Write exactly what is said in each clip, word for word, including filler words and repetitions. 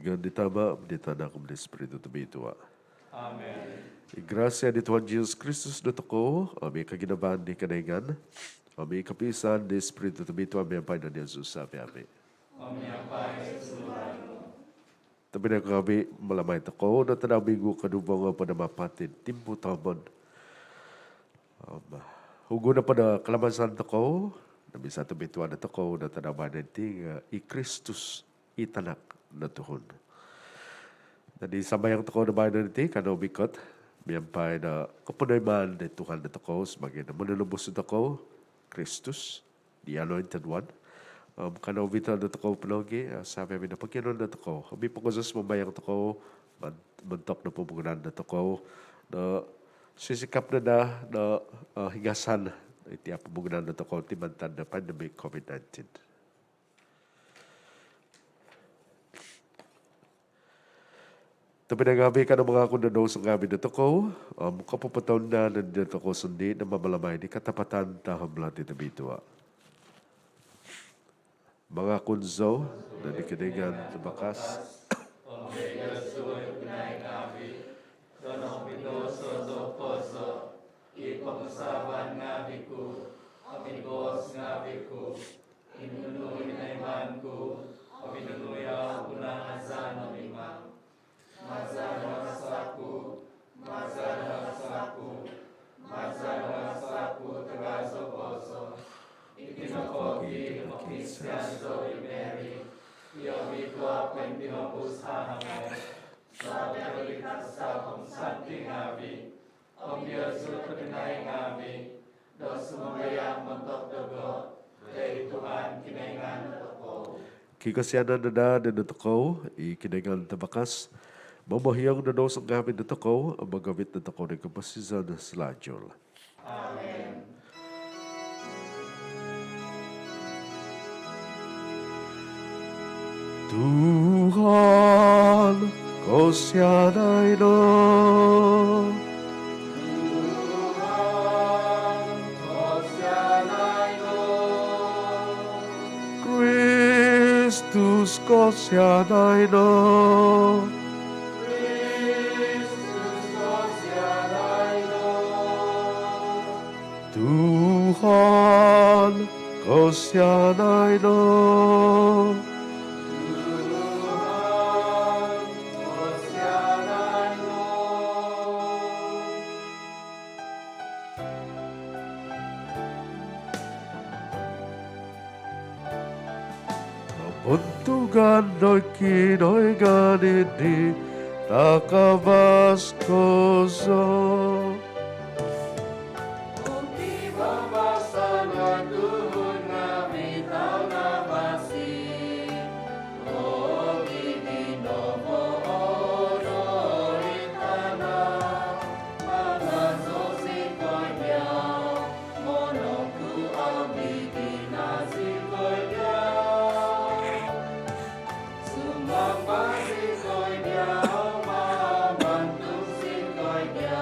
Ngaan di Tama, di Tanak, om di Spiritu Tobitua. Amen. I grasia di Tuhan Jesus Kristus dotokou, om i koginavaan di Kinoingan, om i kopiisaan di Spiritu Tobitua miampai no diozu savi-avi. Om miampai sunduvan nu. Tobpinai ngaavi, mamalamai tokou do tadau minggu koduvo ngopod om apat id timpu taahon. Om, hugu nopo do kalamazan tokou, do misa tobitua dotokou do tadau baino diti nga i Kristus, i Tanak do Tuhan. Jadi, sambayang tokou do baino diti, kanou mikot miampai do koponoimaan di Tuhan dotokou sabaagi do Mononobus dotokou, Kristus, the Anointed One. Om kanou ovito' dotokou po nogi, eh, savi-avi do pokionuon dotokou. Om i pogosas mambayang tokou, mon-, montok do pomogunan dotokou, do sisikap no daa do, eh, hingasan iti pomogunan dotokou ti mantad do pandemik COVID nineteen. Tobpinai ngaavi, kanou mangakun do douso ngaavi dotokou, om kopopotounda no dotokou sondii do mamalamai di katapatan tahom lati tobitua. Mangakun zou do di Kinoingan Tavakas. Om do diozu tobpinai ngaavi, do nokopidouso zou kozo, i pomusaavan ngaavi ku, om i boos ngaavi ku, i nunu i naiman ku, om i nunu i au ku nangazan om imang. Maza do hasa ku, maza do hasa ku, maza do hasa ku tagazo kozo. Iti nopo i mokiinsian zou di Mary i obitua pointihombus hahangai, savi-avi di taksab om santi ngaavi, om diozu tobpinai ngaavi, do sumambayang montok dogo doid Tuhan Kinoingan dotokou. Kikosianan no daa dotokou i Kinoingan Tavakas, momohiong do douso ngaavi dotokou, om mogovit dotokou doid koposizon sohahaid. Amen. Tuhan, kosianai no. Tuhan, kosianai no. Kristus, kosianai no. Kristus, kosianai no. Tuhan, kosianai no. Tuhan, kosianai no. Kobontugan do Kinoingan id di takavas kozo. Om pibabasan do tuhun ngaavi taanavasi, om id di nopo odo id tana, mangazo zikoi dia, monongkuvau id di na zikoi dia. Sumamba zikoi dia, om mamantu zikoi dia.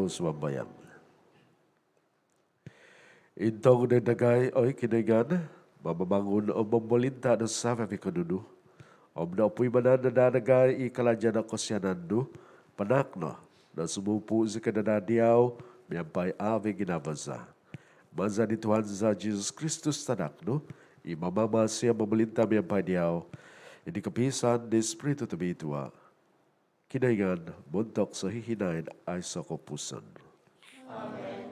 Sumambayang. Intong doid dagai, oi Kinoingan, mamamangun om momolinta' do savi-avi' konunu, om nopuimanan no daa dagai i kalaja' do kosianan nu, panaak no do sumupu' zikoi no daa diau miampai avi' ginavo za. Maza di Tuhan za Jesus Kristus Tanak nu, i mamamasi om momolinta' miampai diau, id kopiisaan di Spiritu Tobitua, Kinoingan montok sohihinaid aiso' kopupusan. Amen.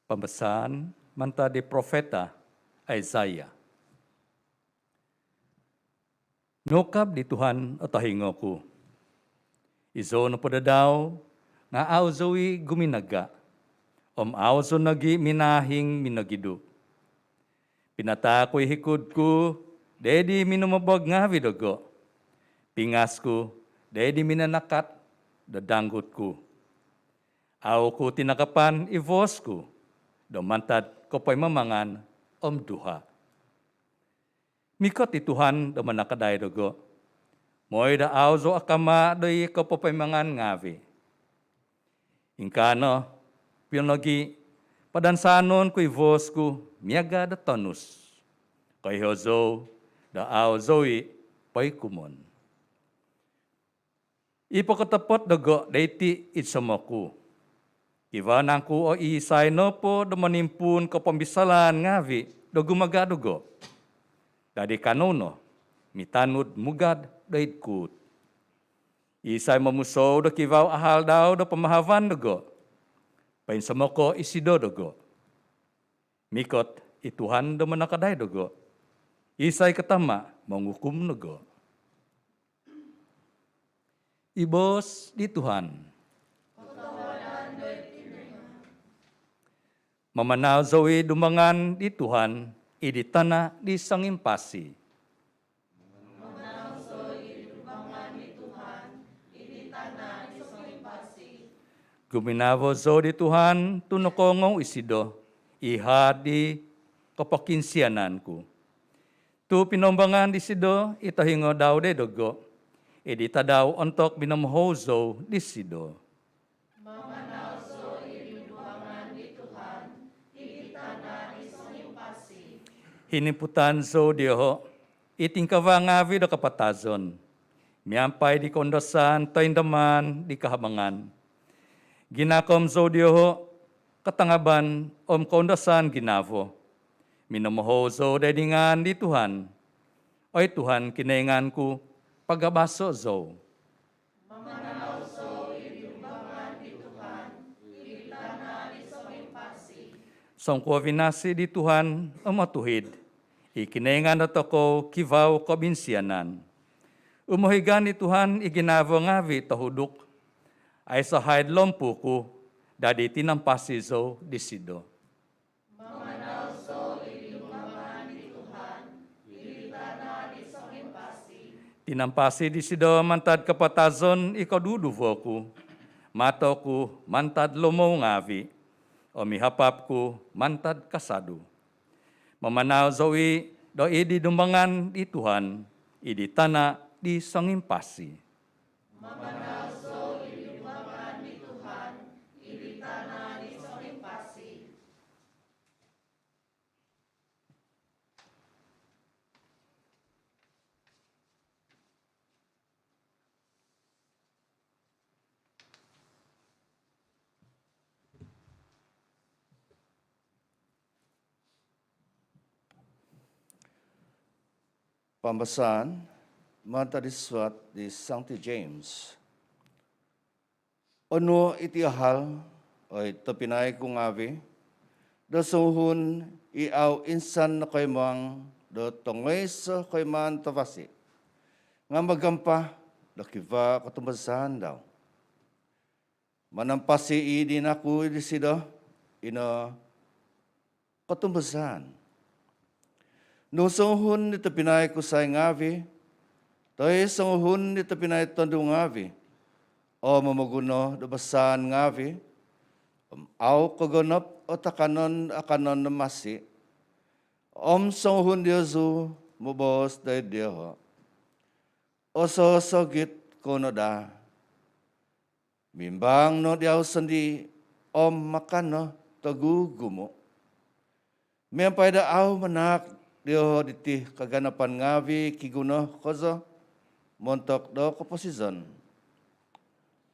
Pambasaan mantad di profeta Isaiah. Nokab di Tuhan o tohingo ku. Izou nopo do dau nga' au zou i' guminaga', om au zou nogi' minahing minogidu'. Pinataak ku i hikud ku doid di minomobog ngaavi' dogo'. Pingas ku doid di minanakat do danggut ku. Au ku tinakapan i voos ku do mantad kopoimamangan om duha. Mikot i Tuhan do manakadai dogo', moi do au zou akamaa' do i kopopoimangan ngaavi'. Ingkaa no, pion nogi', padansaanon ku i voos ku miaga' do tonus. Koiho zou do au zou i' poikumon. I pokotopot dogo' doiti id somok ku. Kivaa nangku o isai nopo do monimpuun kopombisalaan ngaavi' do gumaga' dogo'? Dadi kanou no mitanud mugad doid kuut. Isai momusou do kivaa ahal dau do pamahavan dogo'? Poinsomoko' isido dogo'. Mikot i Tuhan do manakadai dogo'. Isai ko tama' mongukum dogo'? I boos di Tuhan. Mamanau zou i' dumbangan di Tuhan id tana' di songimpasi. Guminavo zou di Tuhan tu' nokoongou isido i haad di kopokiinsianan ku. Tu' pinoumbangan disido i tohingo dau doid dogo', id tadau ontok minomohou zou disido. Mamanau zou i' dumbangan di Tuhan id tana' di songimpasi. Hinimputan zou dioho' i tingkavaa ngaavi' do kapatazon miampai di koundasan toindamaan di kahabangan. Ginakom zou dioho' katangaban om koundasan ginavo. Minomohou zou doid ngaan di Tuhan. Oi Tuhan Kinoingan ku, pagabaso' zou. Mamanau zou i' dumbangan di Tuhan id tana' di songimpasi. Songkuo vinasi di Tuhan om otuhid, i Kinoingan dotokou kivaa kobinsianan. Umohigan di Tuhan i ginavo ngaavi' tohuduk. Aiso' haid lompu ku, dadi tinampasi zou disido. Mamanau zou i' dumbangan di Tuhan id tana' di songimpasi. Tinampasi disido mantad kapatazon i koduduvo ku, mato ku mantad lomou ngaavi', om i hapap ku mantad kasadu. Mamanau zou i' doid dumbangan di Tuhan id tana' di songimpasi. Mamanau zou i' dumbangan di Tuhan id tana' di songimpasi. Pambasaan mantad di suat di Sangti James. Onuo' iti ahal, oi tobpinai ku ngaavi', do songuhun i au insan nokoimang do tongoiso koimaan tavasi', nga' magampa do kivaa kotumbazaan dau. Manampasi i' di naku disido ino kotumbazaan. Nung songuhun di tobpinai kusai ngaavi' toi songuhun di tobpinai tondu' ngaavi' o momoguno do basaan ngaavi' om au' kogonop o takanon do akanon do masi', om songuhun diozu moboos doid dioho', "Ososogit kou no daa, mimbang no diau sondii' om makan no togugumu', miampai do au' manahak dioho' diti kaganapan ngaavi' kiguno kozo montok do koposizon."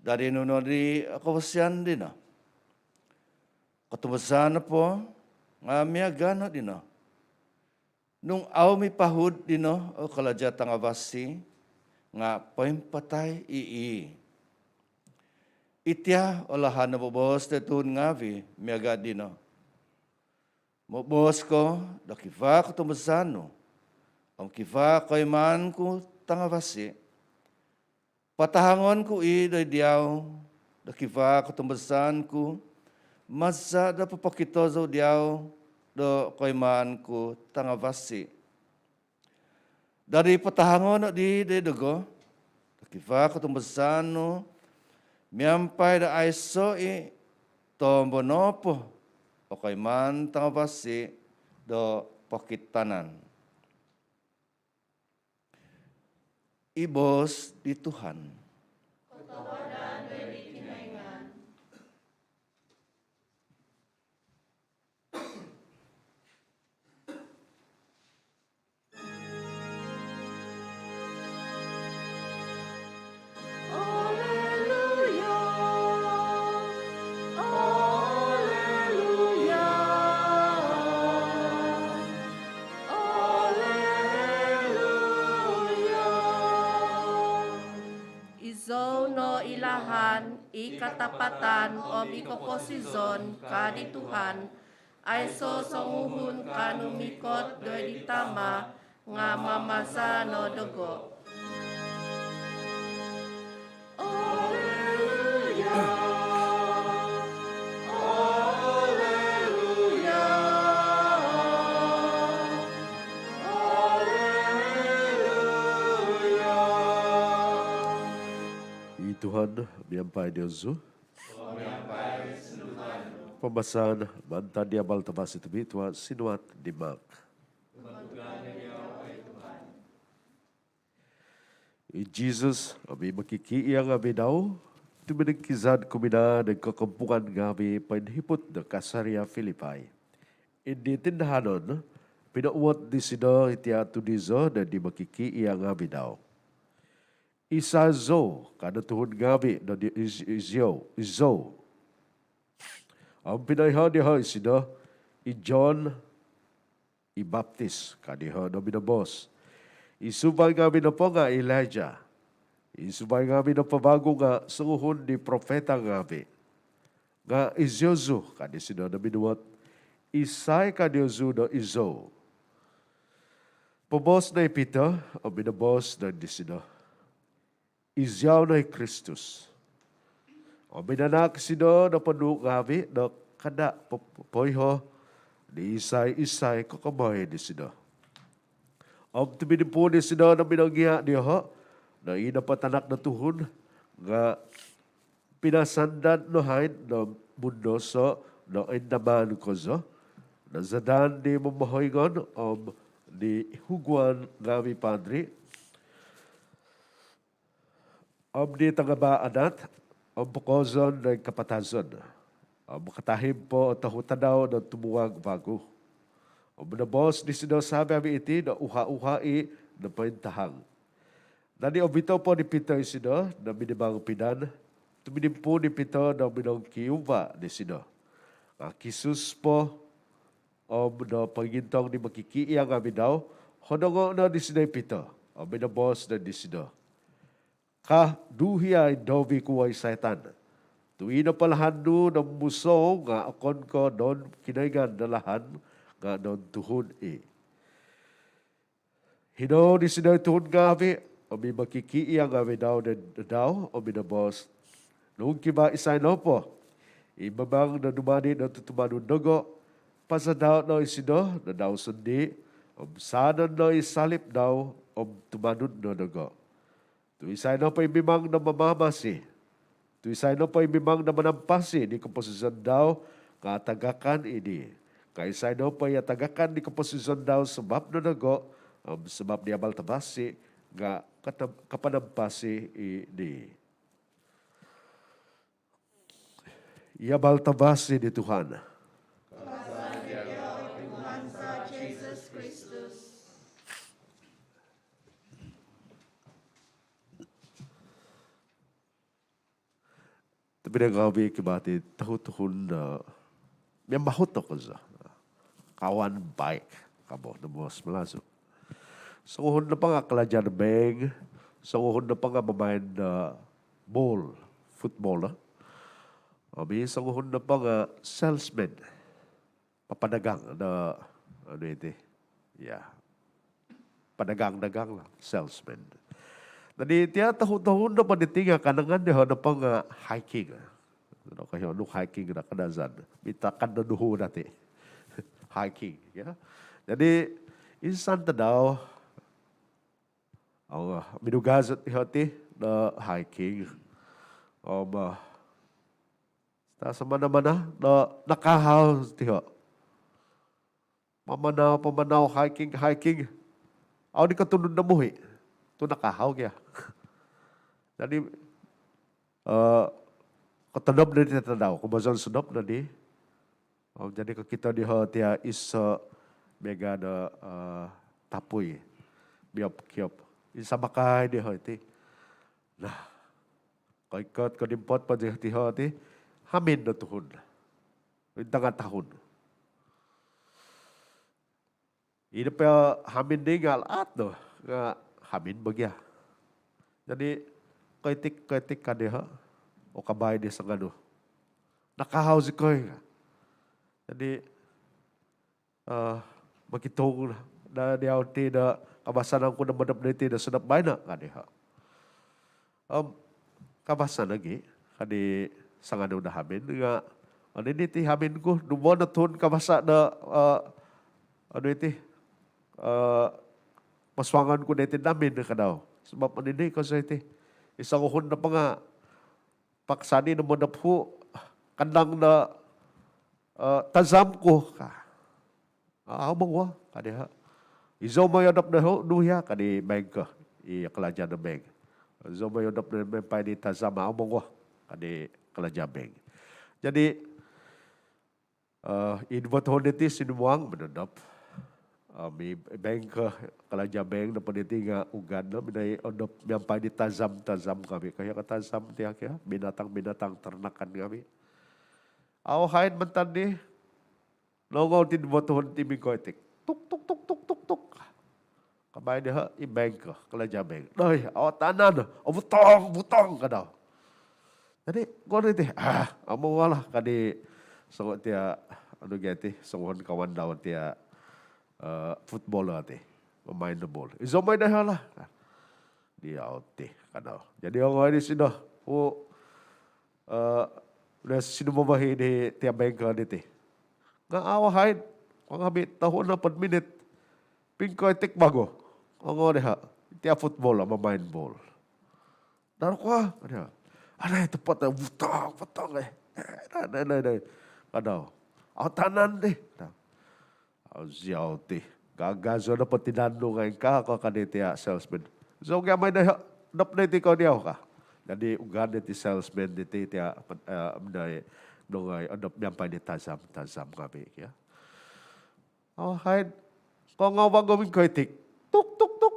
Dadi nunu nodi o kobosian dino? Kotumbazaan nopo nga' miaga' no dino. Nung au' mipahud dino o kalaja' tangavasi nga' poimpatai i' ii. Itia' o lahan do moboos do tuhun ngaavi' miaga' dino. Moboos ko do kivaa kotumbazaan nu om kivaa koimaan ku tangavasi, patahangon ku i' doid diau do kivaa kotumbazaan ku maza' do popokito zou diau do koimaan ku tangavasi. Dadi patahangon nodi doid dogo do kivaa kotumbazaan nu miampai do aiso' i' tombo nopo o koimaan tangavasi do pokitanan. I boos di Tuhan. Kotohuadan doid di Kinoingan. Alleluia, alleluia, alleluia. Izou no i lahan, i katapatan om i koposizon, ka di Tuhan. Aiso songuhun kaanu mikot doid di Tama' nga' mamaza' no dogo. Alleluia, alleluia, alleluia. I Tuhan miampai diozu. Pambasaan mantad di Abal Tavasi Tobitua sinuat di Mark. I Jesus om i mokikiia' ngaavi' dau tuminingkizad kuminaa doid kokompungan ngaavi' poinhiput do Kaisaria Filipai. Id di tindahanon pinouot disido i tia' tudizo doid di mokikiia' ngaavi' dau. "Isai zou?" ka do tuhun ngaavi' do di, "Iz-, izou, izou." Om pinoiho' dioho' isido, "I John i Baptis," ka dioho' do minoboos. "I suvai ngaavi' nopo nga' Elijah. I suvai ngaavi' nopo vagu nga' songuhun di profeta ngaavi'." "Nga' iziozu?" ka disido do minuhot, "Isai ka diozu do izou?" Poboos no i Peter om minoboos no disido, "Iziau no i Kristus." Om minanahak isido do ponuu' ngaavi' do kada' po-, poiho' di isai-isai kokomoi disido. Om tuminimpuun isido do minongia' dioho' do i nopo Tanak do Tuhun nga' pinasandad no haid do mundoso' do oindaman kozo, nazadan di momohoingon om di huguan ngaavi' padri om di tangabaa adat, om pokouzon doid kapatazon, om katahib po o tohu tadau do tumuag vagu. Om noboos disido savi-avi' iti do uha-uha i' do pointahang. Dadi ovito' po di Peter isido do minimang pidan, tuminimpuun i Peter do minongkiuva' disido. Nga' kisus po om do poingintong di mokikiia' ngaavi' dau, hodongo' no disido i Peter om minoboos no disido, "Ka duhia id dovi ku, oi Saitan. Tu' i nopo lahan nu do musou nga' okon ko' don Kinoingan do lahan, nga' don tuhun i'." Hinou disido i tuhun ngaavi' om i mokikiia' ngaavi' dau doid dau om minoboos, "Nung kivaa isai nopo i mamang do dumadi do tutumanun dogo', pasadao' no isido do dau sondii' om sanon no i salip dau om tumanud no dogo. Tu isai nopo i mimang do mamamasi? Tu isai nopo i mimang do manampasi di koposizon dau nga atagakan i dii? Nga isai nopo i atagakan di koposizon dau sabap no dogo om sabap di Abal Tavasi nga katam- kapanampasi i dii. I Abal Tavasi di Tuhan. Tapi dengan kami kibati tahu-tuhun na memahut ako za kawan baik kabo na mos melazu. Songuhun nopo nga kalaja do beng, songuhun nopo nga mamain do bol, football lah. Om i songuhun nopo nga salesman, papadagang do anu iti. Ya. Padagang-dagang lah, salesman. Jadi tia tahu-tuhun nopo diti nga kanangan diho nopo nga hiking. Nokoiho nu hiking do Kadazan. Mitakan do duhu dati. Hiking, ya. Jadi insan tadau, oh, minugazot diho ti do hiking. Om, ah, ta samana-mana do nakahau diho. Pamanau, pamanau, hiking, hiking. Au di kotunud do muhi. Tu nakahau gia. Jadi, eh, kotodob nodi tia tadau, komozon sodop nodi. Oh, jadi kokito diho tia iso miaga do, eh, tapui. Biop kiop. Insan makai diho iti. Nah, koikot kodimpot po diho ti hamin do tuhun. Intangan tahun. Ino po hamin di nga alaat do, nga hamin bo gia. Jadi, koitik, koitik ka diho, o kabai di sanganu. Nakahau zikoi ka. Jadi, eh, mokitung da diau ti do kabasanan ku do modop diti do sodop baino ka diho. Om, kabasa nogi, ka di sanganu do hamin, nga, oni diti hamin ku, duvo no tuhun kabasa do, eh, oni ti, eh, posuangon ku diti do hamin ka dau. Sabap oni di kozo iti. I songuhun nopo nga, paksa di no modop hu, kandang do, eh, tazam ku ka. Ah, au monguo, ka diho. Izou moi odop doho, nu hia, ka di beng ko. I kalaja do beng. Izou moi odop do miampai di tazam, au monguo, ka di kalaja beng. Jadi, eh, id duvo toun diti sinumuang monodop. Eh, i beng ko, kalaja beng nopo diti nga ugad no, minongoi odop miampai di tazam, tazam ngaavi. Ka hia ka tazam ti hia, binatang-binatang ternakan ngaavi. Au haid mantad di, nongou ti duvo toun ti mingkoitik. Tuk, tuk, tuk, tuk, tuk, tuk. Kabai diho, i beng ko, kalaja beng. Doi, au tanan, au butong, butong, ka dau. Jadi, kuo diti, ah, au monguo lah, ka di songuhun tia, anu gia ti, songuhun kawan dau tia, eh, footballer ti, pemain do bol. Izou moi diho lah. Diau ti, ka dau. Jadi, ongoi disido, ku, eh, do sinumavahi di tia beng ko diti. Nga au haid, kuo ngaavi tohu nohopod minit. Pingkoitik vagu. Ongoi diho, tia football, mamain bol. Daru kuo, ka diho. Adai, topot, eh, butong, butong, eh. Eh, dai, dai, dai, dai. Ka dau. Au tanan di. Au ziau ti. Gagazo nopo tinan nu nga ingkaa ko, ka di tia salesman. Zou gia moi doi, odop doi ti ko diau ka. Jadi ugad diti salesman diti tia, eh, doi, nongoi odop miampai di tazam, tazam ngaavi, ya. Au haid, kongou vagu mingkoitik. Tuk, tuk, tuk,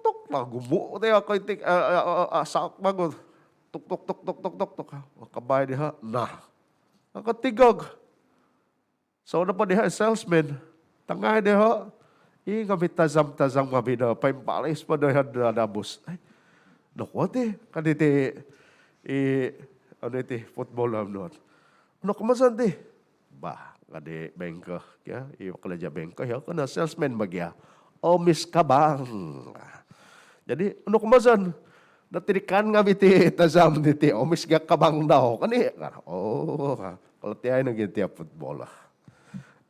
tuk. Nah, gumu tia koitik, eh, eh, eh, eh, saak vagu. Tuk, tuk, tuk. Kabai diho, nah. Au kotigog. Zou nopo diho salesman. Tangai diho, i ngaavi tazam, tazam ngaavi do poimpalis po diho do dabus. Ai, nokuo ti, ka diti, i, anu iti, football om nuat. Onu komozon ti? Bah, ka di beng ko, ya, i kalaja beng ko, ya, ko no salesman bo gia. Omis kabang. Jadi, onu komozon? Do tirikan ngaavi ti tazam diti, omis gia kabang dau, ka di. Oh, kalau tia nogi tia football lah.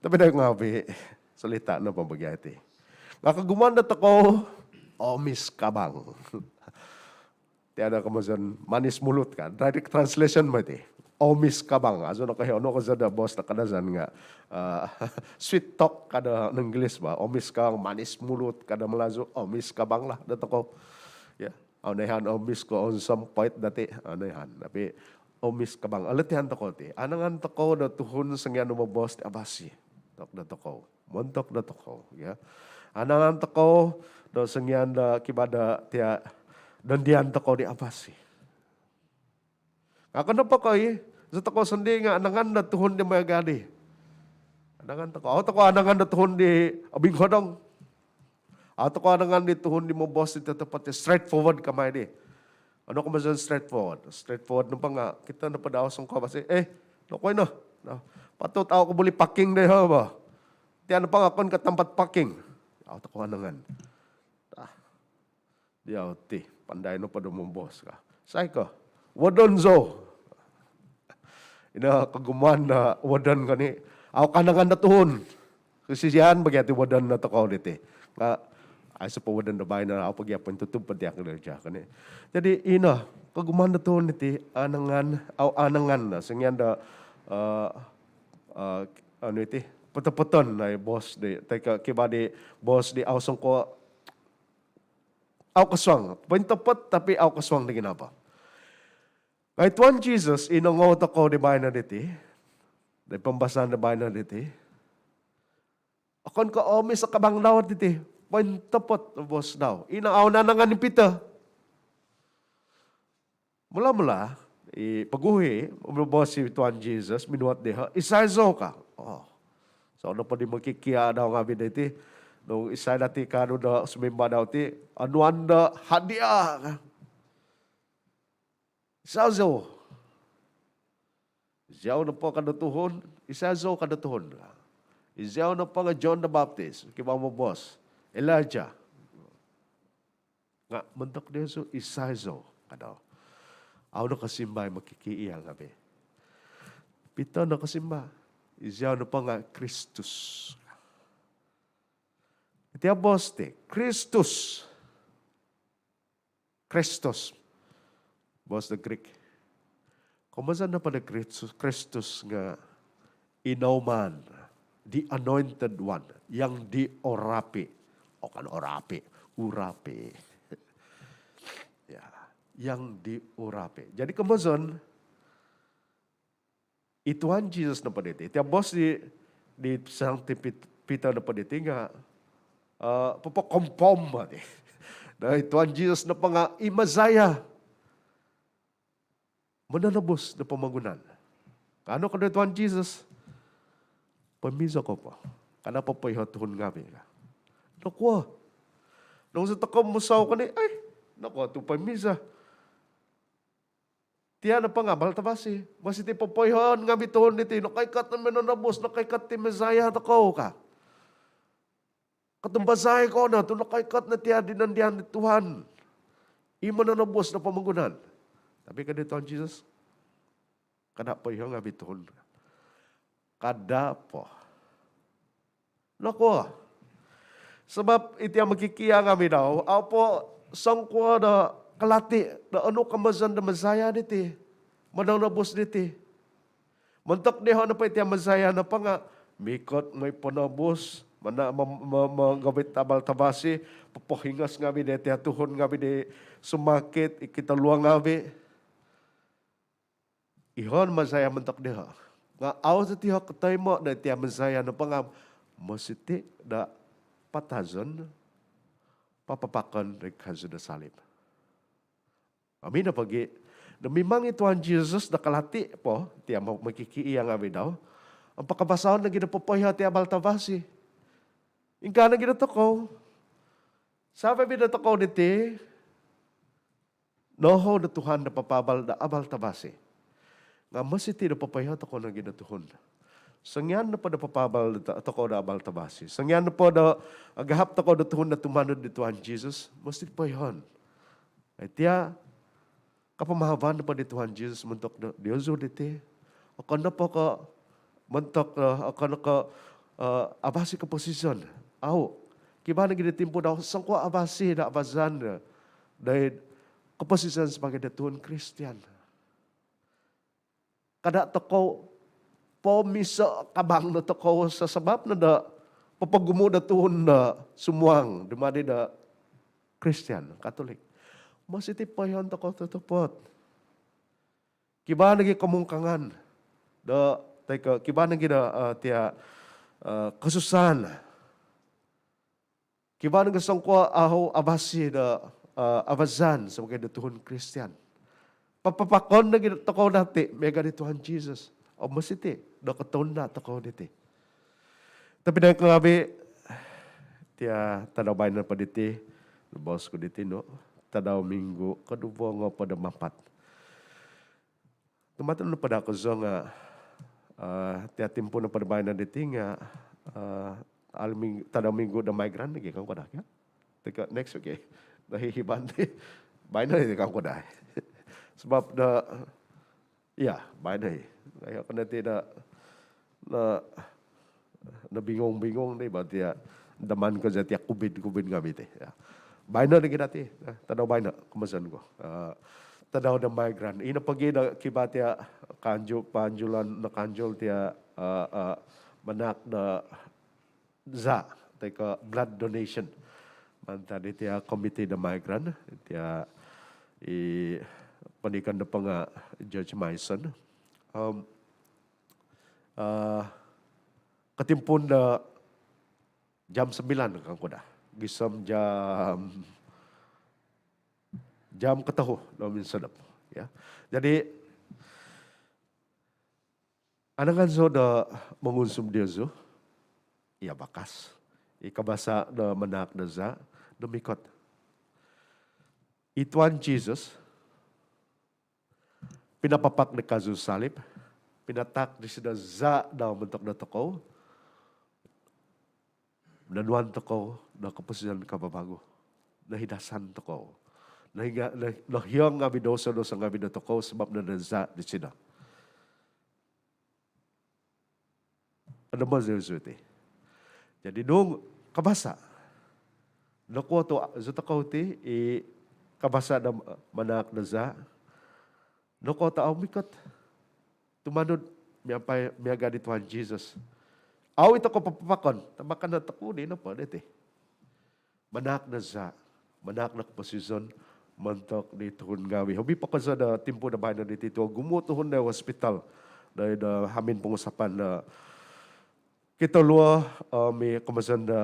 Tapi doi ngaavi, Solita' nopo bagi iti. Nga' kogumuan do tokou, omis kabang. Ti ada komozon manis mulut kan. Direct translation ma iti. Omis kabang. Azo no koiho no ko sada bos do Kadazan nga, ah, sweet talk ka do Inggilis ba. Omis kabang, manis mulut ka do Malazu. Omis kabang lah do tokou. Ya. Au noihaan omis ko onsom pait dati. Au noihaan. Tapi omis kabang. Alotian tokou ti. Anangan tokou do tuhun songian do mobos ti abasi. Tok do tokou. Montok do tokou, ya. Anangan tokou do songian do kibada tia dondian tokou di abasi. Nga' okon nopo ko i, iso tokou sondii nga' anangan do tuhun di miagal di. Anangan tokou, au tokou anangan do tuhun di obingkodong. Au tokou anangan di tuhun di mobos di totopot di straightforward kamai di. Ano komozon straightforward? Straightforward nopo nga' kito nopo dau songko basi, eh, nokuo ino. Patut au ko buli parking dii ho bo. Tia nopo nga' okon ko tampat parking. Au tokou anangan. Ah, dia oti, pandai nopo do mobos ka. Sai ko, wodon zou. Ino kogumuan do wodon ko ni. Au ko anangan do tuhun. Kosisian bagi ati wodon do tokou diti. Nga' aiso po wodon do baino, au po gia pointutub po tia kereja ko ni. Jadi ino kogumuan do tuhun diti, anangan, au anangan do songian do, eh, eh, anu iti, potopoton nai bos di, toi ko kiba di bos di au songko, au kosuang. Pointopot tapi au kosuang di ginavo. Nga' i Tuhan Jesus, i nongou tokou di baino diti, di pambasaan di baino diti, okon ko omis o kabang dau diti, pointopot o bos dau. Ino au nanangan i Peter. Mula-mula, i poguhi, mobos i Tuhan Jesus, minuhot diho, isai zou ka. Oh. Isai nopo di mokikia dau ngaavi diti, nung isai dati kaanu do sumimba dau ti, onuan do hadiah ka. Isai zou. Iziau nopo ka do tuhun, isai zou ka do tuhun. Iziau nopo nga' John the Baptist, kibaa mobos. Elijah. Nga' montok diozu, isai zou ka dau. Au nokosimba i mokikia ngaavi. Peter nokosimba. Iziau nopo nga' Kristus. Iti o bos ti, Kristus. Christos. Bos do Greek. Komozon nopo do Kristus, Kristus nga' i nouman, the anointed one, yang diurapi. Okon urapi, urapi. Ya, yang diurapi. Jadi komozon, i Tuhan Jesus nopo diti, tia bos di, di Sangti Pit-, Peter nopo diti nga', eh, popokompom bo ti. Nah, i Tuhan Jesus nopo nga' i Messiah, mononobus do pomogunan. Kaanu ko do i Tuhan Jesus, poimizo kou po. Kada popoiho tuhun ngaavi ka. Nokuo? Nung iso tokou musou ko ni, ai, nokuo tu poimizo? Tia nopo nga' abal tavasi. Mositi popoihoon ngaavi tuhun diti, nokoikot no mononobus, nokoikot i Messiah tokou ka. Kotumbazai kou no tu nokoikot no tia di dondian di Tuhan, i mononobus do pomogunan. Tapi ka di Tuhan Jesus, kada poiho ngaavi tuhun. Kada po. Nokuo? Sabap iti o mokikia ngaavi dau, au po songkuo do kalati do onu komozon do Messiah diti, mononobus diti. Montok diho nopo iti o Messiah nopo nga' mikot moi ponobus, mana mo-, mo-, mogovit abal tavasi, popohingos ngaavi di tia tuhun ngaavi di sumakit, i kotoluo ngaavi. Ihoon Messiah montok diho. Nga' au diti iho kotoimo do tia Messiah nopo nga' mositi do patazon, papapakon doid kazu do salib. Om ino pogi, do mimang i Tuhan Jesus do kalati po tia mo-, mokikia ngaavi dau, om pakabasaon nogi do popoiho tia abal tavasi. Ingkaa nogi do tokou. Sabap i do tokou diti, nohou do Tuhan do papaabal do abal tavasi. Nga' mositi do popoiho tokou nogi do tuhun. Songian nopo do papaabal do to-, tokou do abal tavasi, songian nopo do agahap tokou do tuhun do tumanud di Tuhan Jesus, mositi poihoon. Iti o kapamahavan nopo di Tuhan Jesus montok do, diozu diti. Okon nopo ko montok do, okon ko eh, avasi koposizon. Au'. Kivaa nogi do timpu dau songkuo avasi do avazan do, do koposizon sabaagi do tuhun Kristian. Kada tokou pomiso kabang do tokou sasabap no do popogumu do tuhun do sumuang dumadi do Kristian, Katolik. Mositi poihoon tokou totopot. Kivaa nogi komungkangan do, toi ko kivaa nogi do, eh, tia, eh, kosusaan. Kivaa nogi songkuo au' avasi do, eh, avazan sabaagi do tuhun Kristian. Papapakon nogi tokou dati miaga di Tuhan Jesus. Om mositi do kotounda tokou diti. Tapi dai ko ngaavi, tia tadau baino po diti, boos ku diti no, tadau minggu koduvo ngoopod om apat. Tumatun nopo daa kozo nga, eh, tia timpu nopo do baino diti nga, eh, ali ming-, tadau minggu do migrant nogi kangku daa, ya. Toi ko next week, eh. Daa hihiban ti. Baino diti kangku daa. Sabap do, ya, baino i. Iyo, kena ti do, no, nobingung-bingung di ba tia, daman ko za tia covid, covid ngaavi ti. Ya. Baino nogi dati, eh, tadau baino, komozon ku. Eh, tadau do migrant. Ino pogi do kivaa tia kanju-, panjulan, nokanjul tia, eh, eh, manahak do zaa, toi ko blood donation. Mantad di tia komiti do migrant, tia i pondikan do ponga George Mason. Om, eh, kotimpuun do jam sembilan kangku daa. Gisom jam, jam kotohu do minsosodop. Ya. Jadi, anangan zou do mongunsub diozu, iya bakas. I kabasa do manahak do zaa, do mikot. I Tuhan Jesus, pinapapak di kazu salib, pinatahak disido zaa dau montok do tokou, nonuan tokou do koposizon kavavagu, nohidasan tokou. Nohiga-, noh-, nohiong ngaavi douso-douso ngaavi do tokou sabap no do zaa disido. Ondomon diozu iti. Jadi nung kabasa, nokuo tu zou tokou ti i kabasa do manahak do zaa, nokuo tu au' mikot tumanud miampai miaga di Tuhan Jesus. Au' i tokou papapakon, tapakan do tokou di nopo diti. Manahak do zaa, manahak do koposizon montok di tuhun ngaavi. Hobi po kozo do timpu do baino diti tu ogumu tuhun do hospital, do, do hamin pongusapan do kito luo, om i komozon do,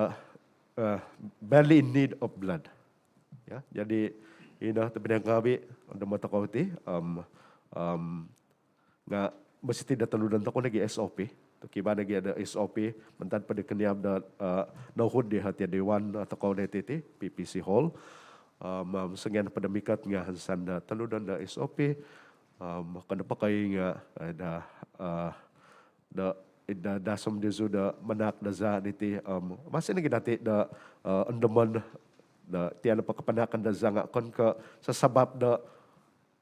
eh, badly in need of blood. Ya, jadi ino tobpinai ngaavi, ondomo tokou ti, om, om, nga mositi do tonudon tokou nogi S O P. Tu kivaa nogi do S O P, mantad po di koniab do, eh, nohud di hati Dewan tokou diti ti, P P C Hall. Om, om, songian po do mikot nga hansan do tonudon do S O P. Om, okon nopo ko i nga, eh, do, eh, do, do, dasom diozu do manahak do zaa diti, om, masi nogi dati do, eh, ondomon do tia nopo kapanahakon do zaa nga okon ko sasabap do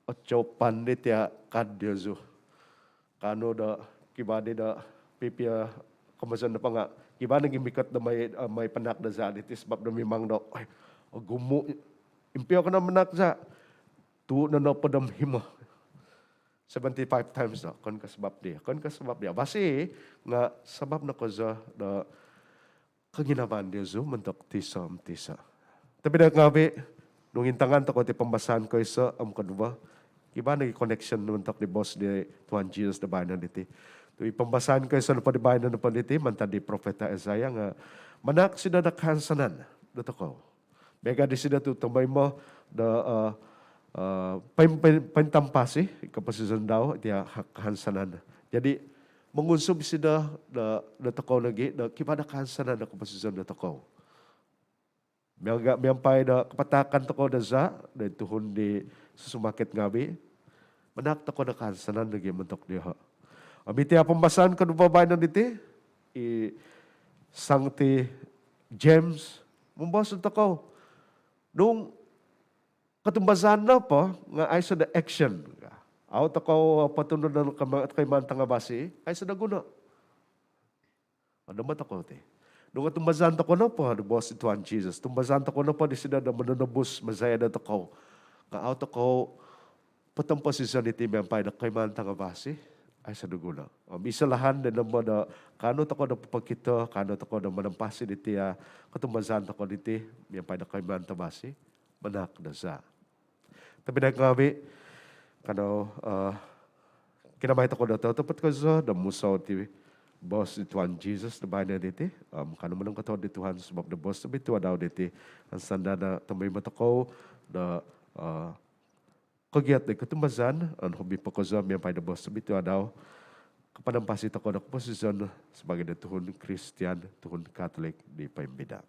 ocopan di tia kad diozu. Kanou do kivaa di do pipio komozon nopo nga kivaa nogi mikot do moi, eh, moi panahak do zaa diti sabap do mimang do, oi, ogumu. Impio ko no manahak zaa. Tuu no nohopod om himo. Seventy-five times do. Okon ko sabap dia. Okon ko sabap dia. Basi nga sabap no kozo do koginavaan diozu montok tiso om tiso. Tobpinai ngaavi, nung intangan tokou ti pambasaan koiso om koduvo, kivaa nogi connection montok di boos di Tuhan Jesus do baino diti. Tu i pambasaan koiso nopo di baino nopo diti mantad di profeta Isaiah nga manahak isido do kahansanan do tokou. Miaga disido tu tomoimo do, eh, eh, poin-, poin-, pointampasi koposizon dau tia ha-, kahansanan. Jadi, mongunsub isido do, do tokou nogi do kivaa do kahansanan do koposizon do tokou. Miaga, miampai do kapatahakan tokou do zaa do tuhun di susumakit ngaavi, manahak tokou do kahansanan nogi montok dioho. Om iti pambasaan koduvo baino diti, i Sangti James momoos do tokou. Nung kotumbazaan nopo nga aiso do action. Au tokou potunud do kema-, koimaan tangabasi, aiso do guno. Ondomo tokou ti. Nung otumbazaan tokou nopo do boos di Tuhan Jesus, tumbazaan tokou nopo disido do mononobus maza' dotokou, nga' au tokou potomposizon iti miampai do koimaan tangavasi, aiso' do guno. Om iso' lahan do nombo do kaanu tokou do popokito, kaanu tokou do monompasi diti, a, kotumbazaan tokou diti miampai do koimaan tangavasi, manaak do zaa'. Tobpinai ngaavi', kanou, eh, kinamai tokou do totopot kozo do musou ti boos di Tuhan Jesus do baino diti. Om kanou monongkotoluod di Tuhan sabap do boos tobitua dau diti. Om sanda' do tomoimo tokou do, eh, kogiat do kotumbazaan, om hobi po kozo miampai do boos tobitua dau, koponompasi tokou do koposizon sabaagi do tuhun Kristian, tuhun Katolik di poimbida'.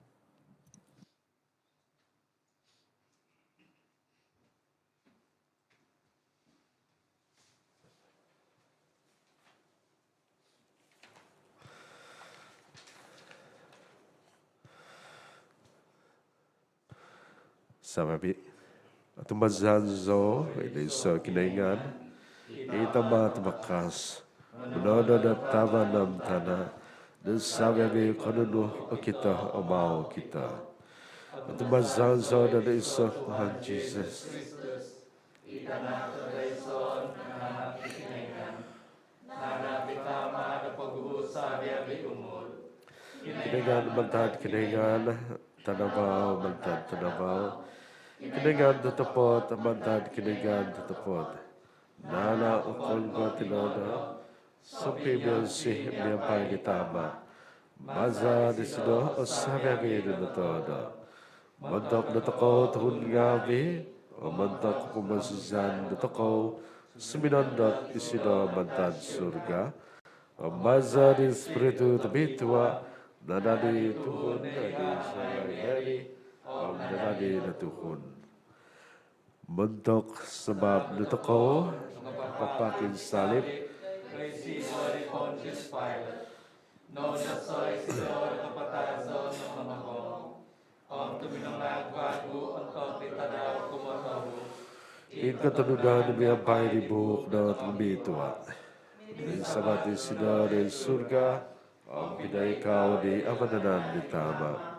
Savi-avi'. Otumbazaan zou id iso' Kinoingan, i Tama' tavakas, minonoodo do tavan om tana', do savi-avi' konunu okito om au okito. Otumbazaan zou do iso' Tuhan Jesus, i Tanak do iso' nanak di Kinoingan, nanak di Tama' do poguhu' savi-avi' umul. Kinoingan mantad Kinoingan, tanavau mantad tanavau, Kinoingan totopot mantad Kinoingan totopot. Nanak okon ko' tinodo, sompimionsi miampai di Tama'. Maza' disido o savi-avi' do notoodo. Montok dotokou tuhun ngaavi', om montok pomosizan dotokou, suminondot isido mantad surga. Om maza' di Ispiritu Tobitua, nadadi tuhun do id savi-avi' om nadadi do tuhun. Montok sabap dotokou nopapak id salib, noundaso' isido do kapatazon om nobong, om tuminungag vagu ontok di tadau kumotohu, id kotonudan miampai di buuk do tobitua. Mininsavat isido do id surga, om pinoikau di vanan di Tama'.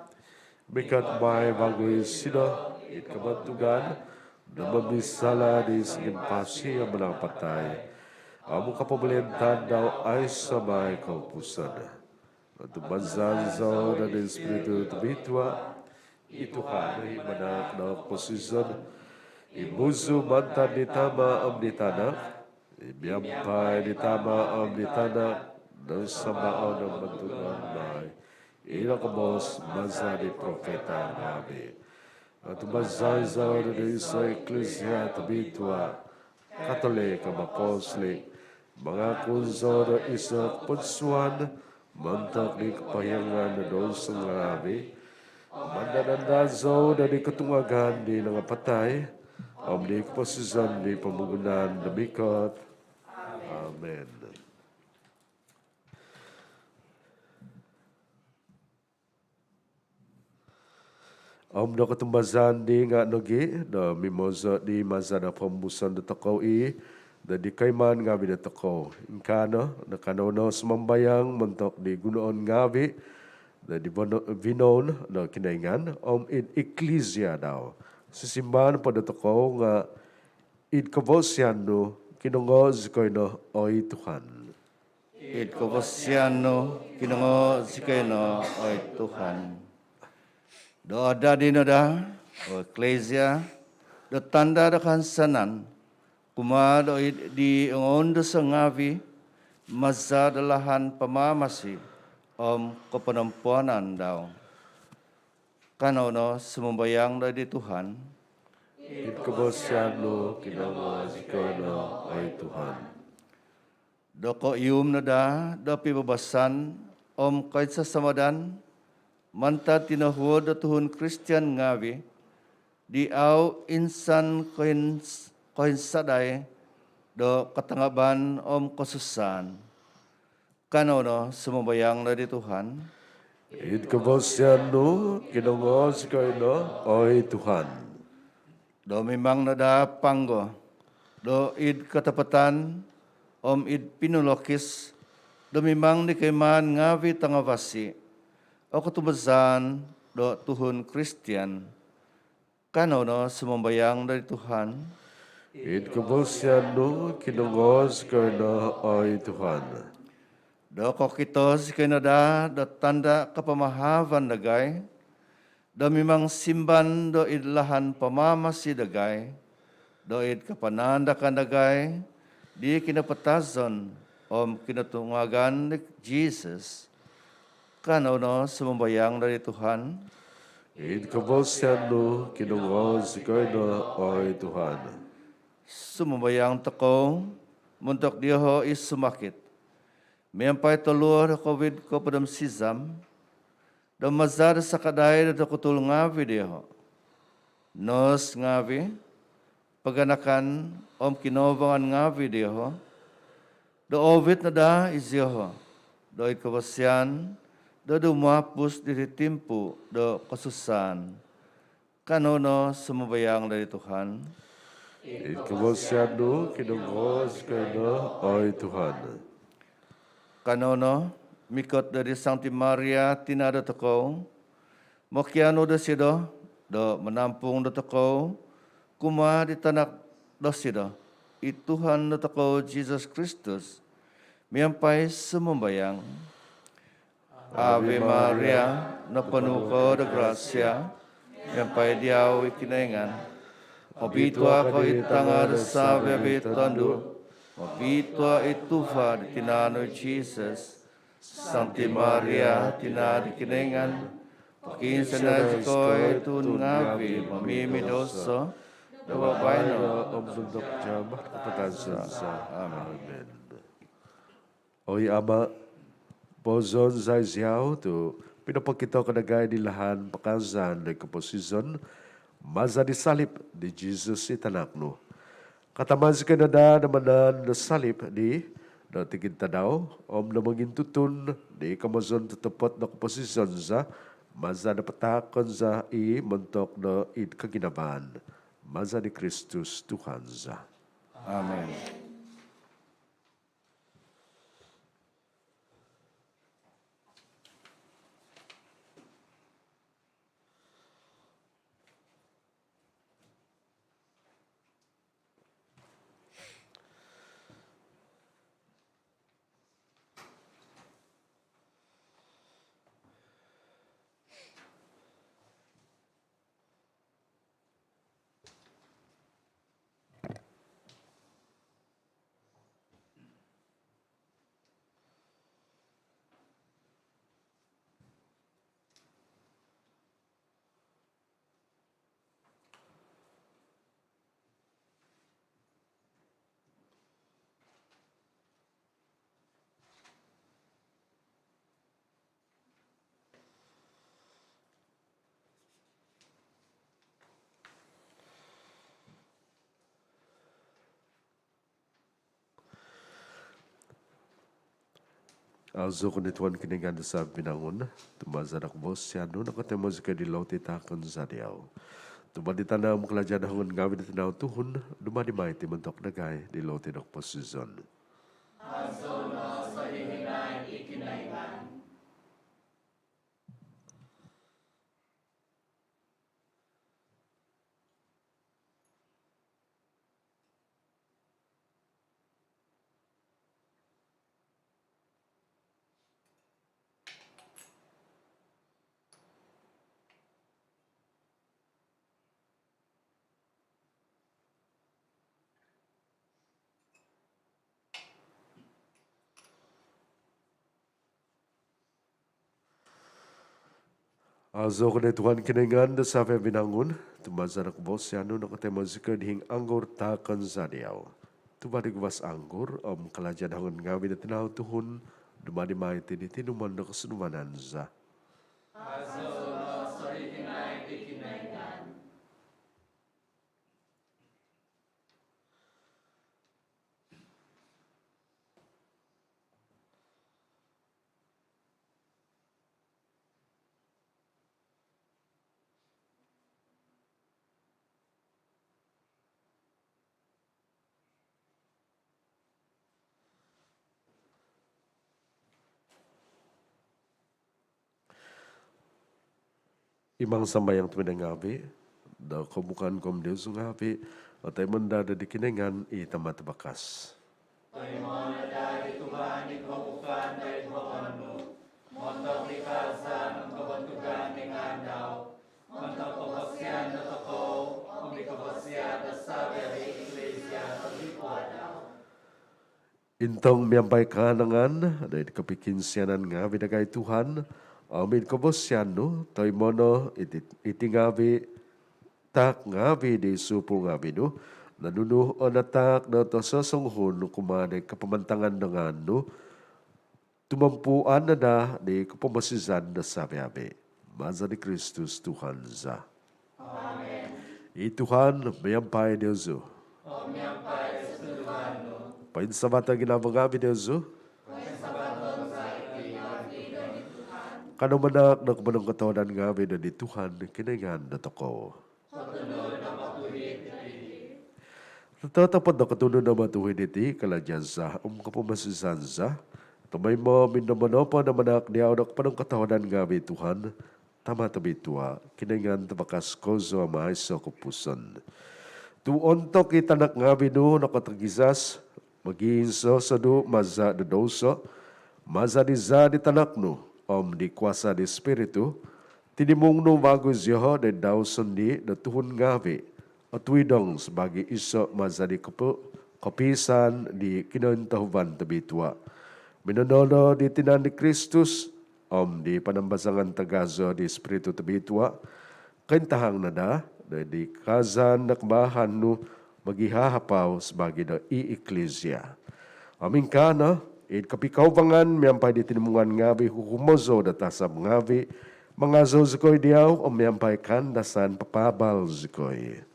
Mikot mai vagu isido id kobontugan do momisala' di songimpasi om mangapatai, om kopomolintaan dau aiso' mai koupusan. Otumbazaan zou do di Ispiritu Tobitua, i Tuhan i manahak do koposizon, i muzu mantad di Tama' om di Tanak, i miampai di Tama' om di Tanak do sambaon om bontugon mai, i nokoboos maza' di profita ngaavi'. Otumbazaan zou do iso' Iklisia tobitua, Katolik om apostolik. Mangakun zou do iso' kopodsuan montok di kopohiongan do douso ngaavi'. Mandad-andad zou do di kotungagan di nangapatai, om di koposizon di pomogunan do mikot. Amin. Om do kotumbazaan di nga' nogi' do mimozo' di maza' do pombuson dotokou i' do di koimaan ngaavi' dotokou. Ingkaa no do kanou no sumambayang montok di gunoon ngaavi' do di vino-, vinoun do Kinoingan om id Iklisia dau. Sisimbar nopo dotokou nga', id kavasian nu kinongoo' zikoi no, oi Tuhan. Id kavasian nu kinongoo' zikoi no, oi Tuhan. Do adadi no daa o Iklisia do tanda' do kahansanan kumaa do id di ongoundoso ngaavi' maza' do lahan pamamasi om koponompuanan dau. Kanou no sumambayang do di Tuhan. Id kavasian nu kinongoo' zikoi no, oi Tuhan. Do koihum no daa do pibabasan om koinsasamadan mantad tinohuod do tuhun Kristian ngaavi' di au insan koins-, koinsadai do katangaban om kosusaan. Kanou no sumambayang do di Tuhan. Id kavasian nu kinongoo' zikoi no, oi Tuhan. Do mimang no daa panggo do id katapatan om id pinolokis do mimang di koimaan ngaavi' tangavasi o kotumbazaan do tuhun Kristian. Kanou no sumambayang doid Tuhan. Id koposizon nu kinongo zikoi no, oi Tuhan. Do kokito zikoi no daa do tanda' kapamahavan dagai do mimang simban do id lahan pamamasi dagai, do id kapanaandakan dagai di kinapatazon om kinotungagan di Jesus. Kanou no sumambayang doid Tuhan. Id koposizon nu kinongo zikoi no, oi Tuhan. Sumambayang tokou montok dioho' i sumakit miampai toluo do Covid kopod om sizam, do maza' do sakadai do dokutul ngaavi' dioho', nos ngaavi', paganakan om kinouvangan ngaavi' dioho', do oovit no daa izioho' doid koposizon do dumapus diti timpu do kosusaan. Kanou no sumambayang doid Tuhan. Id koposizon nu kinongo zikoi no, oi Tuhan. Kanou no mikot doid Sangti Maria, tina' dotokou, mokianu dosido do manampung dotokou kumaa di tanak dosido, i Tuhan dotokou Jesus Kristus, miampai sumambayang. Ave Maria, noponu' ko do grasia, miampai diau i Kinoingan. Obitua' ko id tanga' do savi-avi' tondu', obitua' i tuva' di tinan nu Jesus. Sangti Maria, tina' di Kinoingan, pokiinsianai zikoi tuhun ngaavi' momimidosa, do baino om ontok jaam do kapatazon za. Amin. Oi Ama', pouzon za iziau tu' pinopokito ko dagai di lahan pakaazan do koposizon maza' di salib di Jesus i tanak nu. Katamai zikoi no daa do manaan do salib di do tikid tadau om do mongintutun di komozon totopot do koposizon za, maza' do pataakon za i montok do id koginavaan. Maza' di Kristus Tuhan za. Amin. Aazou ko no Tuhan Kinoingan do savi' vinangun, tu maza' do koposizon nu nokotoimo zikoi di loti taakon za diau. Tuva' di tana' om kalaja' do hongon ngaavi' di tinau tuhun, dumadi mai iti montok dagai di loti do koposizon. Aazou no sogigisom i Kinoingan. Aazou ko no Tuhan Kinoingan do savi' vinangun, tu maza' do koposizon nu nokotoimo zikoi diti anggur taakon za diau. Tuva' di guvas anggur om kalaja' do hongon ngaavi' di tinau tuhun, dumadi mai iti di tinumon do kosunduvanan za. Aazou no sogigisom i Kinoingan. Imang sambayang tobpinai ngaavi', do kohubukan ku om diozu ngaavi' otoimo no daa di Kinoingan i Tama' tavakas. Toimoon no daa di Tuhan i kohubukan doid vokon nu, montok di kaazaan om kobontugan di ngaan dau, montok koposizon dotokou om di koposizon do savi-avi' di Eklisia tobitua dau. Intong miampai kaanangan doid kopikinsianan ngaavi' dagai Tuhan, om id koposizon nu toimoon no iti, iti ngaavi', taak ngaavi' di supu ngaavi' nu, nonunu o nataak do tososonguhun kumaa di kapamantangan do ngaan nu, tumompuan no daa di kopoposizon do savi-avi'. Maza di Kristus Tuhan za. Amen. I Tuhan miampai diozu. Om miampai di sunduvan nu. Poinsavato ginavo ngaavi' diozu. Poinsavaton za iti ngaavi' doid Tuhan. Kanou manaak do koponongkotohuadan ngaavi' doid Tuhan Kinoingan dotokou. Kotunud om otuhid iti. Totopot do kotunud om otuhid iti, kalaja' za om kopoposizon za, tomoimo om id nombo nopo do manaak diau do koponongkotohuadan ngaavi' Tuhan, Tama' tobitua, Kinoingan tavakas kozo om aiso' kopupuson. Tu' ontok i tanak ngaavi' nu nokotogizas, mogiinsosodu' maza' do douso, maza' di zaa' di tanak nu, om di kuasa' di Spiritu, tinimung nu vagu zioho' doid dau sondii' do tuhun ngaavi', otuidong sabaagi iso' maza' di kopo-, kopiisaan di kinointohuvan tobitua. Minonoodo di tinan di Kristus, om di panambazangan tagazo di Spiritu Tobitua, kointahang no daa doid kaazaan do kabaahan nu mogihahapau sabaagi do i Eklisia. Om ingkaa no, id kopikouvangan miampai di tinimungan ngaavi' huhumozou do tasab ngaavi', mangazou zikoi diau, om miampai kaandasan papaabal zikoi.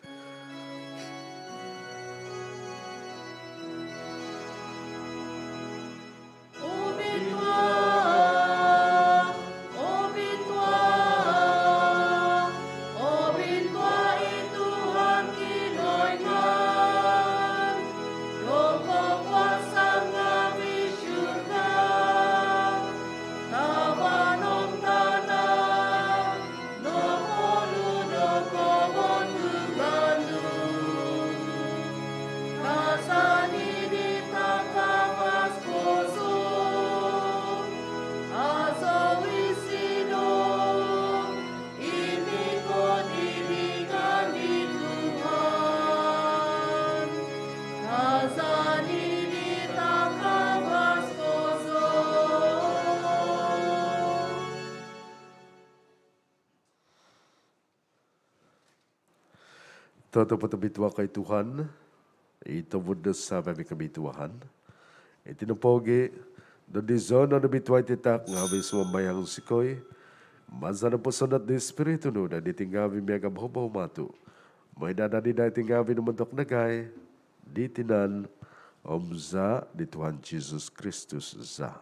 Obitua, obitua, obitua i Tuhan Kinoingan do kokuasaan ngaavi'. Surga, tavan om tana' noponu do kobontugan nu. Kaazaan i di takavas kozo, azou isido i mikot id ngaan di Tuhan. Kaazaan i di takavas kozo. Totopot obitua ko oi Tuhan, i tobuvon do savi-avi' kobituaan. Iti nopogi' do dizonon obitua iti taak ngaavi', sumambayang zikoi, maza' do posonod di Spiritu nu doid diti ngaavi' miaga' bohobou matu', moi daa dadi daa iti ngaavi' do montok dagai di tinan om zaa' di Tuhan Jesus Kristus za.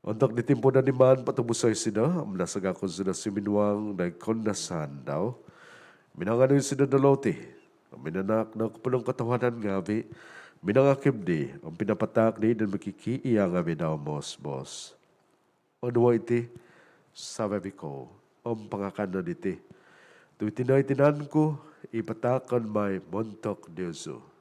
Ontok di timpu do niman potobuso' isido om nasaga' kozo do suminuang doid koundasaan dau, minanganu isido do loti om minanaak do koponongkotohuadan ngaavi', minangakib di om pinapataak di do mokikiiya' ngaavi' dau moos-boos: Onuo' iti savi-avi' kou om pangakan no diti, tu' iti no i tinan ku i pataakon mai montok diozu.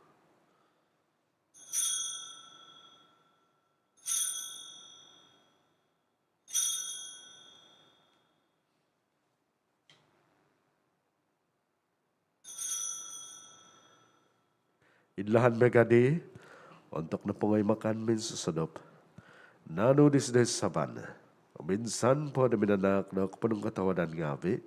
Id lahan miaga' di, ontok nopongo i makan minsosodop, naanu disido i saban om insan po do minanaak do koponongkotohuadan ngaavi',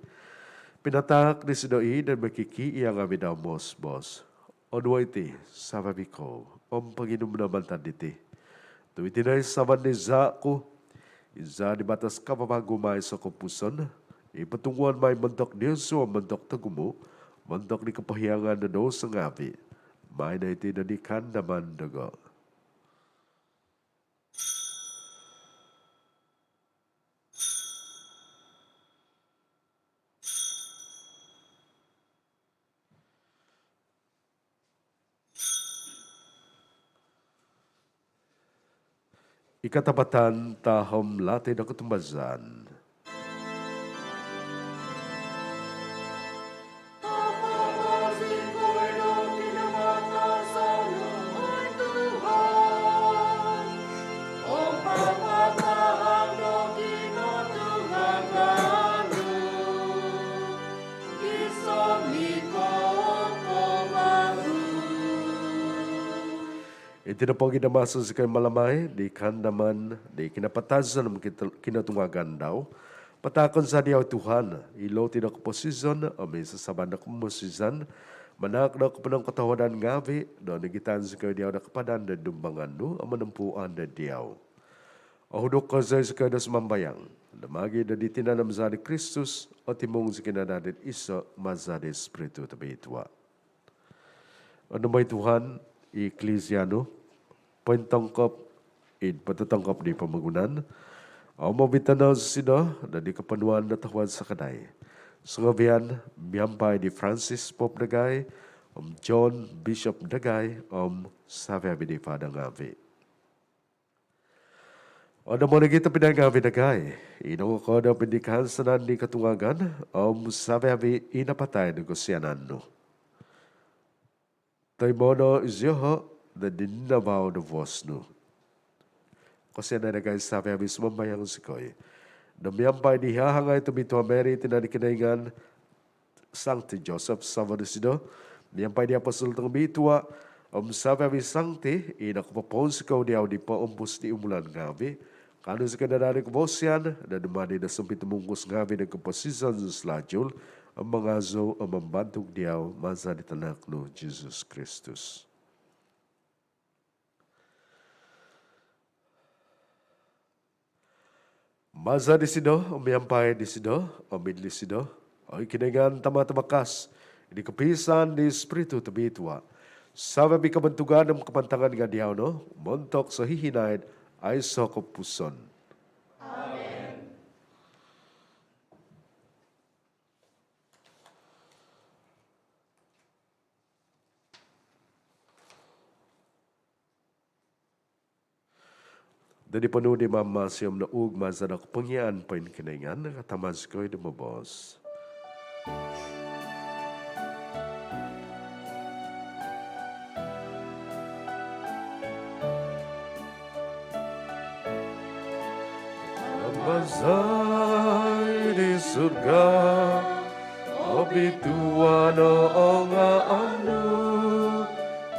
pinataak disido i' do mokikiiya' ngaavi' dau moos-boos: Onuo' iti savi-avi' kou om ponginum no mantad diti, tu' iti no i saban di zaa' ku, i zaa' di batos kavavagu om aiso' kopupuson, i potunguon mai montok diozu om montok togumu', montok di kopohiangan do douso ngaavi'. Maai no iti do di kaandaman dogo'. I katapatan tahom lati do kotumbazaan. Iti nopo gia do maso zikoi mamaamai di kaandaman di kinapatazon om kito-, kinotungagan dau, pataakon za diau Tuhan i loti do koposizon om i sasaban do komosizan, manaak do koponongkotohuadan ngavi do nigitan zikoi diau do kapadan do dumbangan nu om monompuan do diau. Ohuduk kozo zikoi do sumambayang do maagi do di tinan om zaa di Kristus, otimung zikoi no daa dit iso maza di Spiritu Tobitua. Ondomo oi Tuhan i Eklisia nu pointongkop id pototongkop di pomogunan om ovito no isido do di koponuan do tohuod sakadai songovian miampai di Francis Pope dagai om John Bishop dagai om savi-avi di Father ngavi. Ondomo nogi tobpinai ngavi dagai i nongokodop id kahansanan di kotungagan om savi-avi i napatai do kosianan nu. Toimoo no izioho do di ninavau do vuos nu. Kosianai dagai savi-avi, sumambayang zikoi do miampai di hahangai Tobitua Mary tina di Kinoingan, Sangti Joseph savo disido, miampai di apostol tongobitua om savi-avi sangti i nokopopounsikou diau di poompus di umulan ngavi, kaanu zikoi no daa di kobosian do dumadi do sompitumungkus ngavi do koposizon salajul om mangazou om mambantug diau maza di tanak nu Jesus Kristus. Maza disido om miampai disido om id disido, oi Kinoingan Tama tavakas, id kopiisaan di Spiritu Tobitua, savi-avi kobontugan om kapantangan nga diau no montok sohihinaid aiso kopupuson. Amen. Do di ponuu di Mamasi om nouug maza do kopongiaan poingkinoingan, kaanu zikoi do moboos. Tama za i di surga, obitua no o ngaan nu,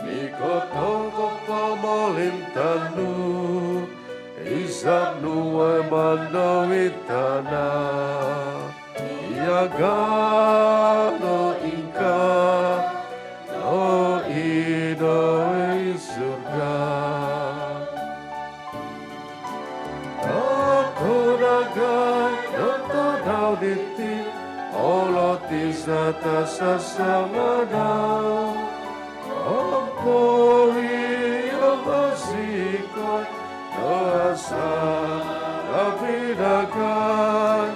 mikotohuod o pomolintaan nu, izab nu oi maan do id tana miaga do ingkaa nogi do id surga. Taakai dagai do tadau diti o loti za tasasangadau. Om pohiongo zikoi do hasa ngavi dagai,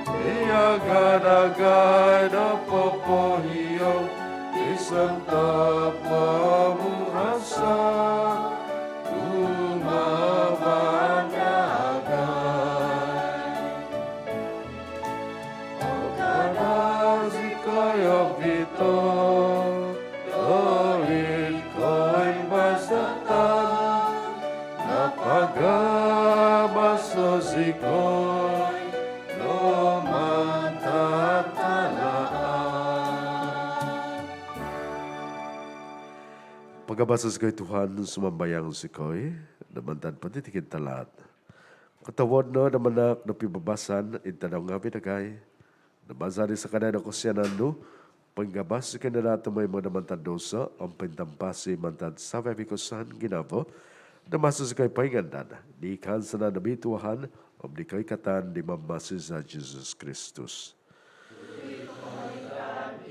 miaga dagai do popohiong di santapu murasa kumaa dagai. Kada zikoi ovito do id koimbazatan, nga pagabaso zikoi do mantad tahaat. Pagabaso zikoi Tuhan, sumambayang zikoi, do mantad pointikid tahaat. Kotohuod no do manaak do pibabasan id tadau ngavi dagai, do maza di sakadai do kosianan nu, poingabas zikoi no daa tomoimo do mantad douso om pointampasi mantad savi-avi kosusaan ginavo, do maso zikoi poingandad di kaansanan do bituahan om di koikatan di Mamasi za Jesus Kristus. I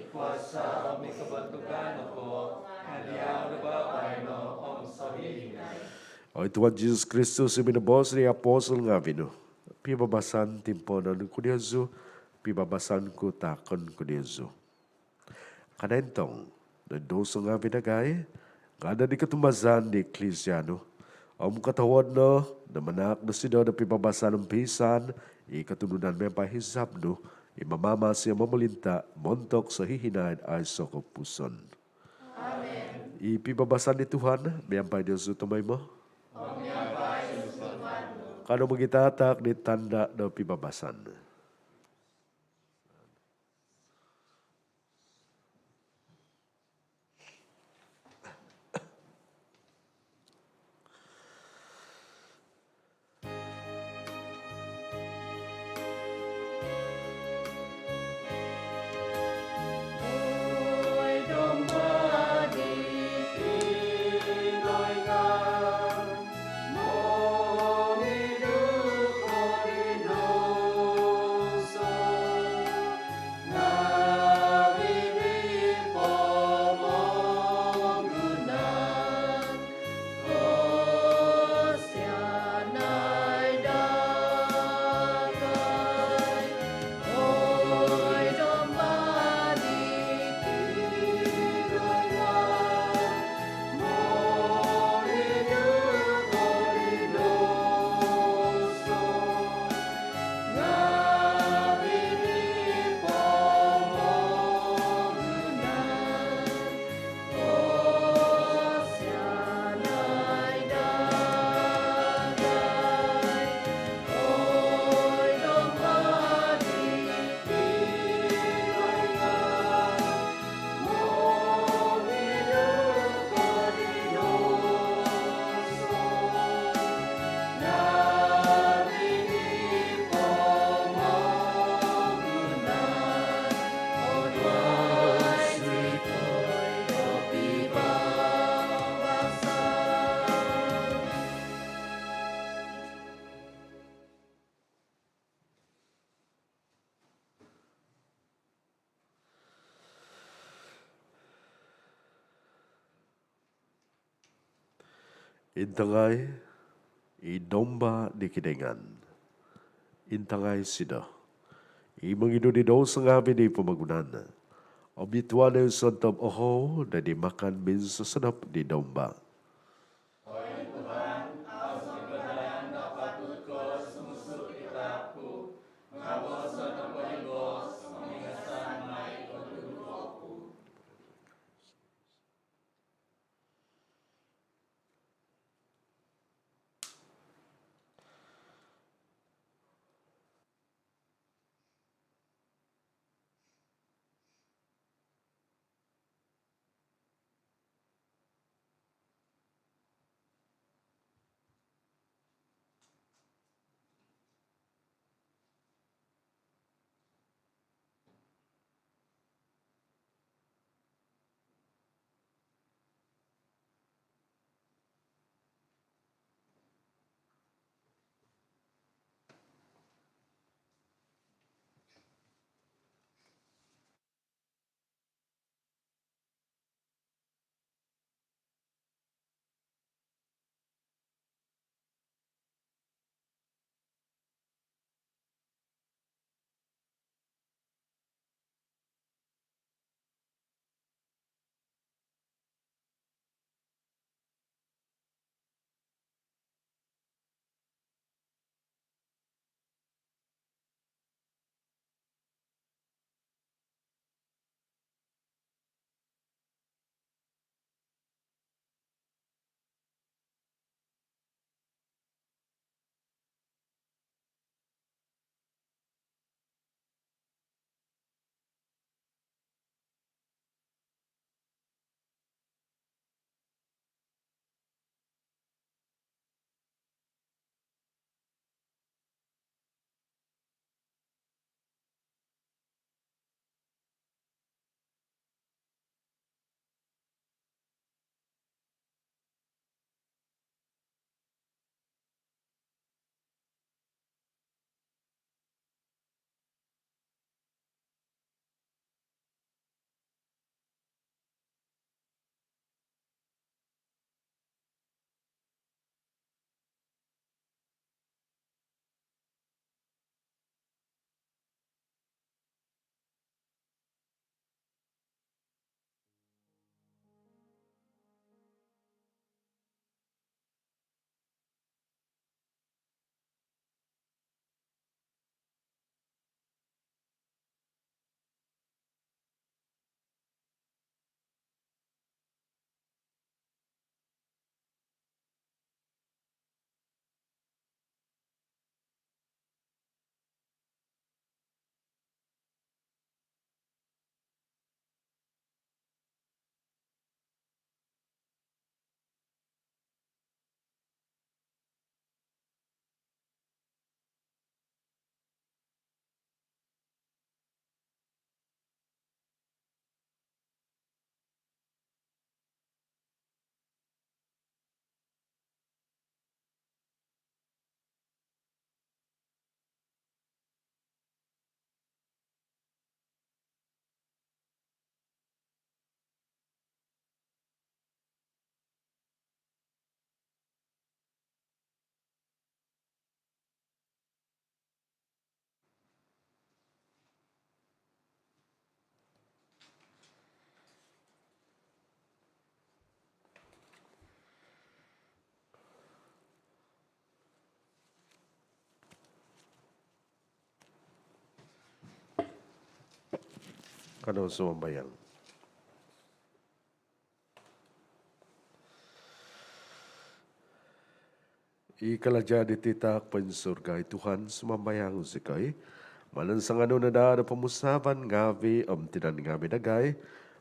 kuasa om i kobontugan nopo nga diau do baino om sohihinaid. Oi Tuhan Jesus Kristus, i minoboos di apostol ngavi nu, pibabasan timpoonon ku diozu, pibabasan ku taakon ku diozu. Kada intong do douso ngavi dagai, nga do di kotumbazaan di Eklisia nu, Om kotohuod no do manaak dosido do pibabasan om piisaan, i kotunudan miampai hizab nu, i mamamasi om momolinta' montok sohihinaid aiso' kopupuson. Amen. I pibabasan di Tuhan miampai diozu tomoimo. Om miampai sunduan nu. Kanou mogitataak di tanda' do pibabasan. Intangai i Domba' di Kinoingan. Intangai sido i mongidu di douso ngaavi' di pomogunan. Obitua' no i sontob ohou do id makan minsosodop di Domba'. Oi Tuhan, au zou nogi' badang do apatut ko sumuang id hamin ku, nga' bosoo' nopo i boos om ingasan mai o tuduko ku. Kanou sumambayang. I kalaja' diti taak poinsurga i Tuhan, sumambayang zikoi, manansanganu no daa do pomusaavan ngavi' om tinan ngavi' dagai,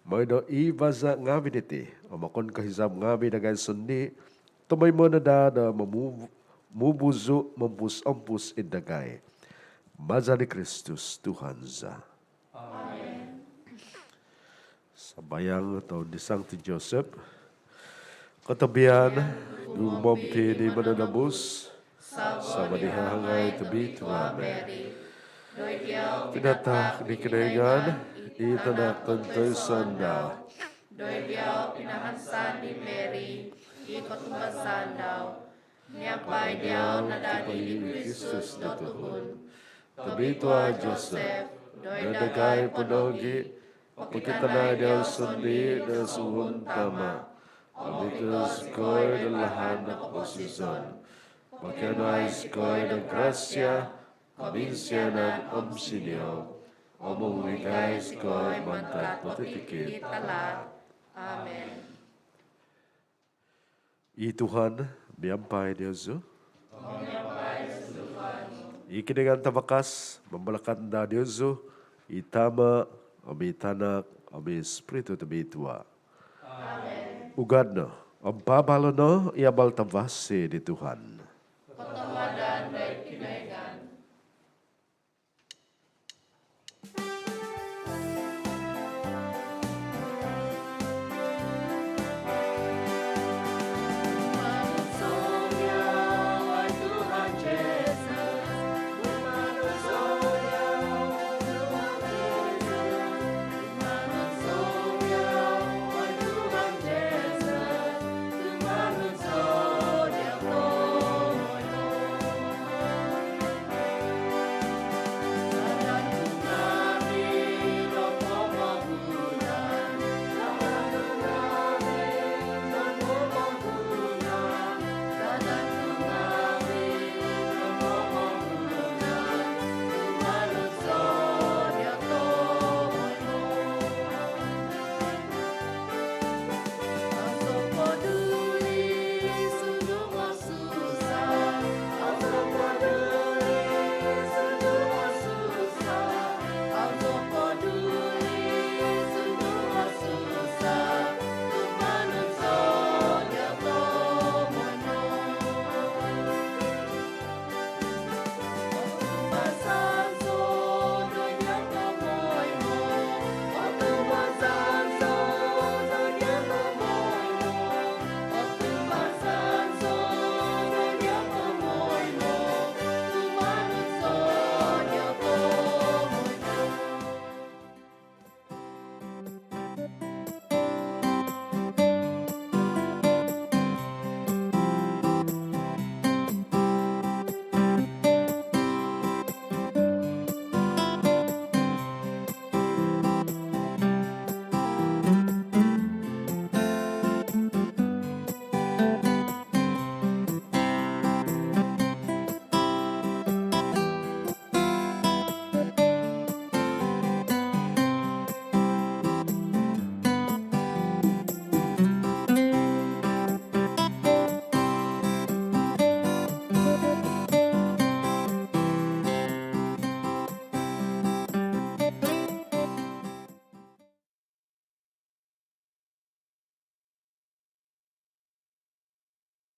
moi do i vaza' ngavi' diti om okon ko' hizab ngavi' dagai sondii', tomoimo no daa do momu- mubuzu' mompus-ompus id dagai. Maza di Kristus Tuhan za. Sambayang toun di Sangti Joseph. Kotobian gugumompi' di Mononobus, sabap di hahangai tobitua' Mary. Doid diau pinataak di Kinoingan i Tanak tontoiso dau. Doid diau pinahansan di Mary i kotumbazaan dau. Miampai diau nadadi di Kristus do tuhun. Tobitua' Joseph, doid dagai po nogi' pokitanai diau sondii' do suhuon tama', om itudo zikoi do lahan do koposizon. Pokianai zikoi do grasia, kominsianan om sinio, om umigai zikoi mantad potitikid tahaat. Amen. I Tuhan miampai diozu. I Kinoingan Tavakas mambalakat daa diozu, i Tama', om i Tanak, om i Spiritu Tobitua'. Amen. Ugad no om paabalo' no i abal tavasi di Tuhan.